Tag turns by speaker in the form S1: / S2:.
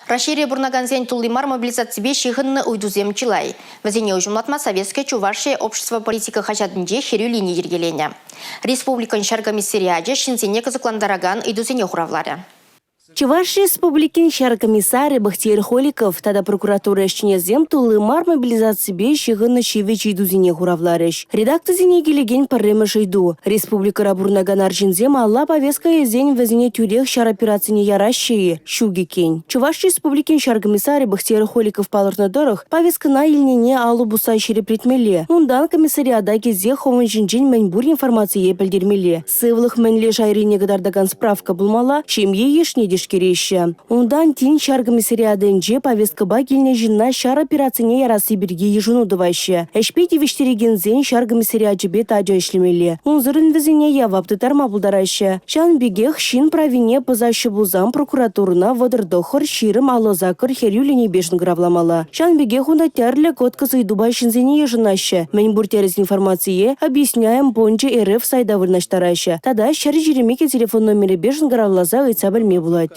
S1: Раҫҫейре пурӑнакансен тулли мар мобилизаципе ҫыхӑннӑ ыйтусем чылай. Вӗсене уҫӑмлатма Советская Чувашия общество политика хаҫатӗнче хӗрӳ лини йӗркеленӗ. Республикӑн ҫар комиссариачӗ ҫынсене кӑсӑклантаракан ыйтусене хуравларӗ.
S2: Чӑваш Республикин ҫар комиссарӗ Бахтиер Холиков тата прокуратура ӗҫченӗсем тулли мар мобилизаципе ҫыхӑннӑ ҫивӗч ыйтусене хуравларӗҫ. Редакцисене килекен пӗрремӗш ыйту – республикӑра пурӑнакан арҫынсем алла повестка илсен вӗсене тӳрех ҫар операцине яраҫҫӗ-и? Ҫук иккен. Чӑваш Республикин ҫар комиссарӗ Бахтиер Холиков палӑртнӑ тӑрӑх, повесткӑна илнине алӑ пусса ҫирӗплетмелле. Унтан комиссариата килсе хӑвӑн ҫинчен мӗн пур информацие пӗлтермелле. Сывлӑх мӗнле шайрине кӑтартакан справка пулмалла, ҫемье йышне тишкереҫҫӗ. Унтан тин ҫар комиссариатӗнче повесткӑпа килнӗ ҫынна ҫар операцине ярасси пирки йышӑну тӑваҫҫӗ. Ӗҫпе тивӗҫтерекенсен ҫар комиссариачӗпе тачӑ ӗҫлемелле. Унсӑрӑн вӗсене явап тыттарма пултараҫҫӗ. Ҫавӑн пекех ҫын правине пӑсаҫҫӗ пулсан прокуратурӑна 39 20 58 хӗрӳ линипе шӑнкӑравламалла. Ҫавӑн пекех унта тӗрлӗ кӑткӑс ыйтупа ҫынсене йышӑнаҫҫӗ. Мӗн пур тӗрӗс информацие Объясняем пӑнчӑ РФ сайта вырнаҫтараҫҫӗ тата 122 телефон номерӗпе шӑнкӑравласа ыйтса пӗлме пулать.